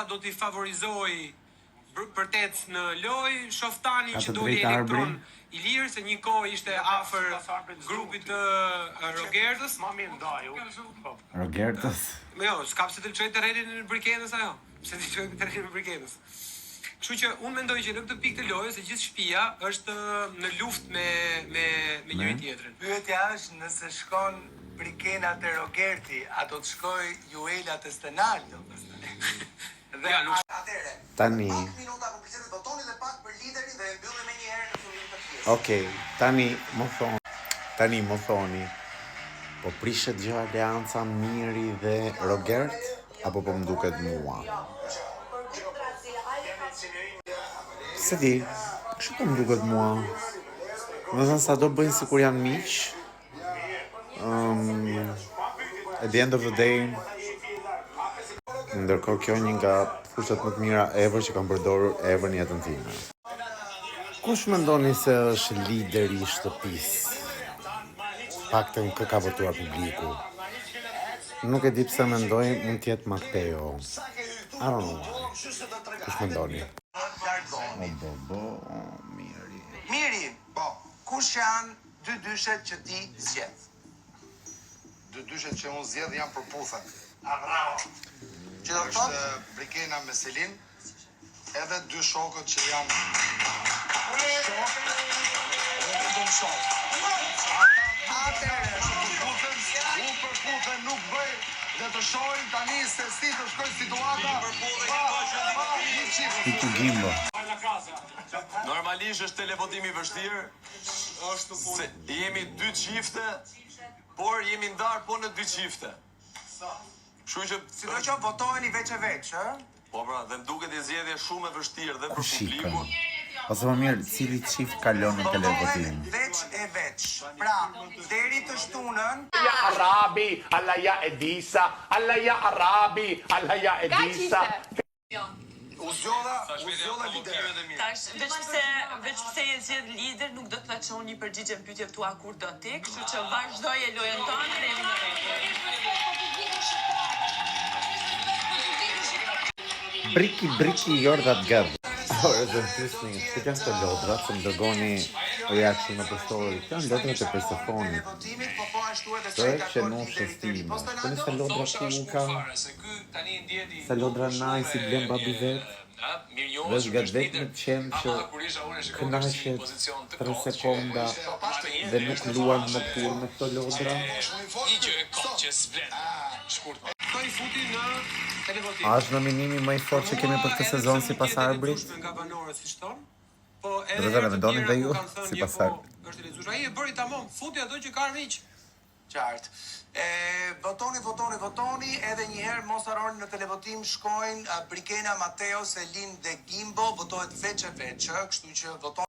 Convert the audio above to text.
do t'i favorizoj Përtec në lojë, shoh tani Ka që të doli drejtë Arbri. elektron i lirë se një kohë ishte afër grupit të Rogertës. Ma mirë ndaju. Po. Rogertës. Jo, s'ka pse të lëshoj terrenin e Brikenës ajo. Pse të lëshoj terrenin e Brikenës. Kështu që unë mendoj që në këtë pikë të lojës e gjithë shtëpia është në luftë me me me njëri tjetrin. Pyetja është nëse shkon Brikena te Rogerti, a do të shkoj Juela te Stenaldo pastaj. Dhe Ja, nuk atëherë, Tani. pak minuta publicitet votoni dhe pak për liderin dhe e mbyllim menjëherë në fillim të pjesës. Okej, tani më thoni, tani më thoni, po prishet gjë aleanca Miri dhe Rogert apo po më duket mua? Se di, kështu po më duket mua. Më thënë sa do bëjnë sikur janë miq, um, at the end of the day, ndërkohë kjo një nga furçat më të mira ever që kam përdorur ever në jetën time. Kush mendoni se është lideri i shtëpisë? Paktën kë ka votuar publiku. Nuk e di pse mendoj mund të jetë Mateo. I don't know why. Kush mendoni? Largohemi. O bo bo, o, Miri. Miri, po, kush janë dy dyshet që ti zgjedh? Dy dyshet që unë zgjedh janë përputhen. Bravo. Që do të Është thotë Brikena me Selin, edhe dy shokët që janë shokë, dhe vetëm shokë. Ata atëherë përputhen, unë përputhen nuk bëj dhe të shohim tani se si të shkoj situata pa, pa një çift. Iku Gimbo. Normalisht është televotim i vështirë, se jemi dy çifte, por jemi ndarë po në dy çifte. Kështu që Sido që votoheni veç e veç, ë? Po pra, dhe më duket një zgjedhje shumë e vështirë dhe për Kush ikën? publikun. Ose më mirë, cili çift kalon në televotim? Votohen veç e veç. Pra, deri të shtunën, Ja Arabi, alla ja Edisa, alla ja Arabi, alla ja Edisa. U zgjodha, u zgjodha lider. Tash, veç pse, veç pse je zgjedh lider, nuk do të thotë që unë i përgjigjem pyetjeve tua kur do ti, kështu që vazhdoj e lojën tonë dhe jemi në rregull. Briki, briki, you're that girl. Ore, dhe më pyesni, cilat janë këto lodrat se më dërgoni reaction në për story. Këto janë lodrat e Persefonit. televotimit, po po ashtu edhe Të sa i takon qenushës liderit të ri time. Postenaldo. Po nëse lodra ku ka, se ky tani ndjehet i sa lodra nice i blen babi vet. Dhe është nga vetmet qenë që kënaqet 3 sekonda dhe nuk luan më kurrë me këto lodra. Një gjë e kot që s'vlen. Shkurt. Këto i futi në televotim. A është nominimi më i fortë që kemi për këtë Edhe sezon pse si mund pas të jetë e Arbrit? lexueshme Nga banorët, siç thon. Po edhe Do të thënë, herë të mendoni tjera dhe ku ju, kanë thënë, si jo, pas po, Arbrit. Është e lexueshme. Ai e bëri tamam, futi ato që ka armiq. Qartë. E, votoni, votoni, votoni, edhe një herë mos harroni në televotim shkojnë uh, Brikena, Mateo, Selin dhe Gimbo, votohet veç e veç, ë, kështu që votoni.